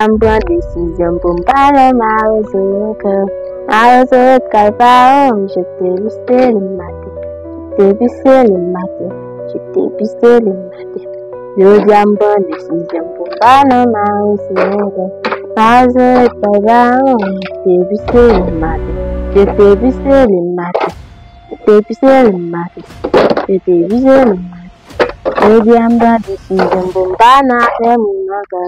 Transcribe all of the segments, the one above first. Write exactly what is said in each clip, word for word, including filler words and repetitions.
M pran desizyon pou m pa nan mawozo ankò. Mawozo ret kay paran m, je te pise li maten. Je te pise li maten. Je te pise li maten. Jodi a m pran desizyon pou m pa nan mawozo ankò. Mawozo ret kay paran m, je te pise li maten. Je te pise li maten. Je te pise li maten. Je te pise li maten. Jodi a m pran desizyon pou m pa nan afè moun ankò.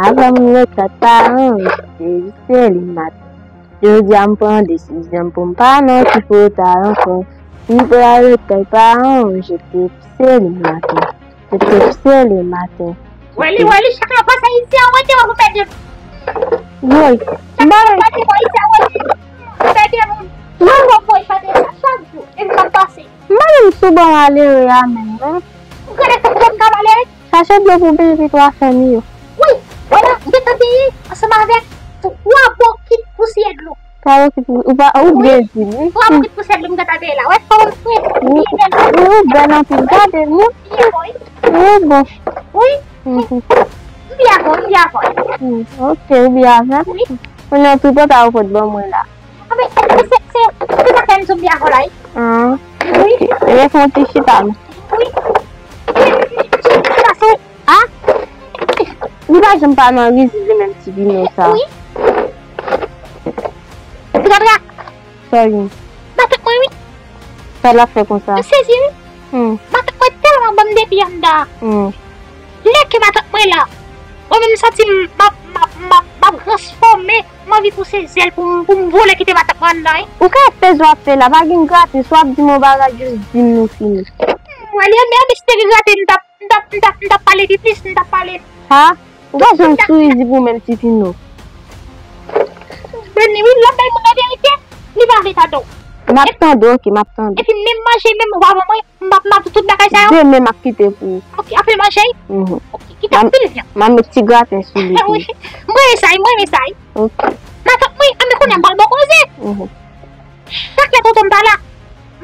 Afè moun ret kay paran m, je te pise li maten. Jodi a m pran desizyon pou m pa nan ti pota ankò. Ti pota ret kay paran m, je te pise li maten. Je te pise li maten. Wè li, wè li, chak lè w pase isi a, w rete w ap pèdi. Woy, m pa wè. Pase bò isi a, w rete w ap pèdi moun. Mwen wè w pase sa chak jou, epi m ap pase. M pa menm sou bò malere a menm, non. Ou konnen se pou m ka malere? Chache dlo pou bebe pou afè m yo. Wi, wè la, m gentan peye ansanm avèk twa bokit pousyè dlo. Twa bokit pou, ou pa, ou byen di, wi. Twa bokit pousyè dlo m gentan peye la. Wè, kòman m fre. Wi, wi, ou bèl anpil. Gade, wi. Ou bon. Wi. Mhm. M byen avè w, m byen avè w. Hmm, ok, ou byen avè m. Wi. Kounye a, tripotay ou pot ban mwen la. A, men, se, se, se, se sa fè m sou byen avè w la, wi. Ah. Wi. Ebyen, fè yon ti chita, non. Wi. Chita sou. Ah? Li pa janm pa nan rizib li menm, ti Pino sa. Wi. Ti Gadra. Sa gen? Matant mwen, wi. Sa l ap fè konsa? M sezi, wi. Hmm. Matant mwen tèlman ban m depi anndan. Hmm. Lè ke matant mwen la, mwen menm m santi m, m ap, m ap, m ap, m ap transfòme, m anvi pouse zèl pou m, pou m vole kite matant mwen anndan, wi. Ou ka fè sa w ap fè la, pa gen grate, si w ap di m yon bagay, jis di m nou fini. Mwen, li, men, si te gen grate, m t ap, m t ap, m t ap, m t ap pale pi plis, m t ap pale. Ha? Ou pa janm sou rizib ou menm, ti Pino. Beni, wi, l ap bay moun laverite, li pa vle tande w. M ap tande w, ok, m ap tande w. Epi menm manje, menm w ap ban mwen, m ap, m ap tout bagay sa yo. Demen m ap kite pou ou. Ok, apre manje. Mhm. Ok, kite anpil vyann. M ap met ti graten sou li tou. Wi, mwen renmen sa, mwen renmen sa. Ok. Matant mwen, a, men kounye a m pral ba w koze. Mhm. Chak lè tonton m pa la,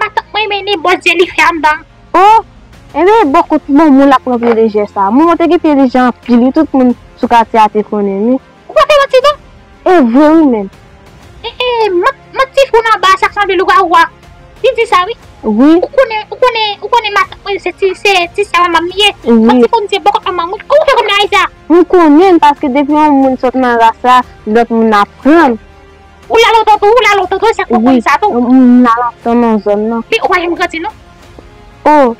matant mwen mennen bòs zye li fè anndan. Oh! Ebyen, bò kot Momo l ap pran pye lejè sa. Momo te gen pye lejè anpil, wi, tout moun sou katye a te konnen li. Ou pa fè manti, non? E vre, wi, menm. E, e, mat, mat ti fou nan ba a, sa sanble lougarou a. Li di sa, wi. Wi. Ou konnen, ou konnen, ou konnen matant mwen se ti, se ti sè manman m ye. Wi. Mat ti fou se bò kot manman m, wi. Kòman w fè konn bagay sa? M konnen l, paske depi yon moun sot nan ras la, lòt moun aprann. Ou la lontan tou, ou la lontan tou, se pou konn sa tou. Wi, m, m la lontan nan zòn nan. Men ou pa janm grandi, non? Oh,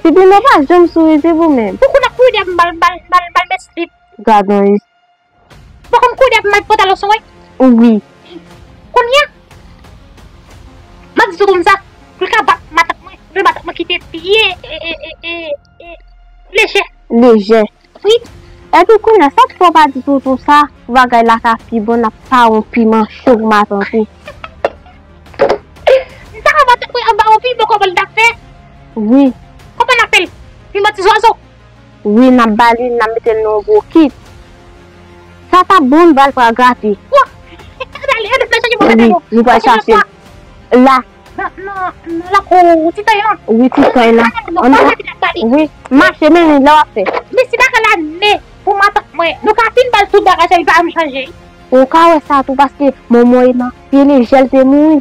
ti Pino pa janm sou rizib ou menm. Pou kounye a, pou kounye a, m bal, m bal, m bal, m bal met slip. Gad yon rizib. Bon, kòm kounye a, m met pantalon sou mwen. Wi. Kounye a, m ap di tonton m sa, pou l ka bat matant mwen, pou matant mwen kite pye, e, e, e, e, e, lejè. Lejè. Wi. Epi kounye a, sa k fè w pa di tonton sa, pou bagay la ka pi bon, n ap pare yon piman cho pou matant ou. M ta ka matant mwen anba yon piman, kòman l t ap fè? Wi. Kòman n ap fè l? Piman ti zwazo? Wi, n ap ba li, n ap mete l nan yon bokit. Sa t ap bon, n pral pral grate. Wi, nou pral chache l. La. Nan, nan, nan lakou ti kay lan. Wi, ti kay lan. Wi, mache mennen lè w ap fè. Men si bagay la ne pou matant mwen, nou ka fin ba l tout bagay sa, li pa janm chanje. Ou ka wè sa tou, paske manman e nan pye lejè l te mouri.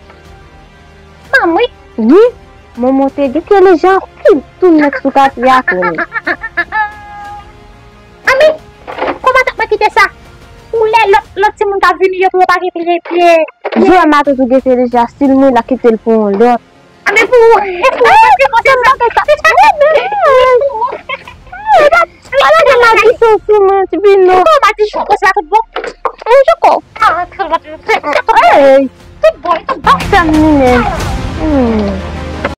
Manman? Wi, manman te gen pye lejè anpil, tout nèg sou katye a konnen. Anben, kòman matant mwen kite sa? Pou lè lòt, lòt timoun k ap vini yo, pou yo pa gen pye, pye. Jwe matant ou gen pye lejè, si l mouri, l ap kite l pou yon lòt. Anben pou ou. Pou ou, se sa. Ala gen madichon sou mwen, ti Pino. Ou madichon, se pa tout bon. Mwen joko. Hey. Tout bon, tout bon. Sa m ni menm. Hmm.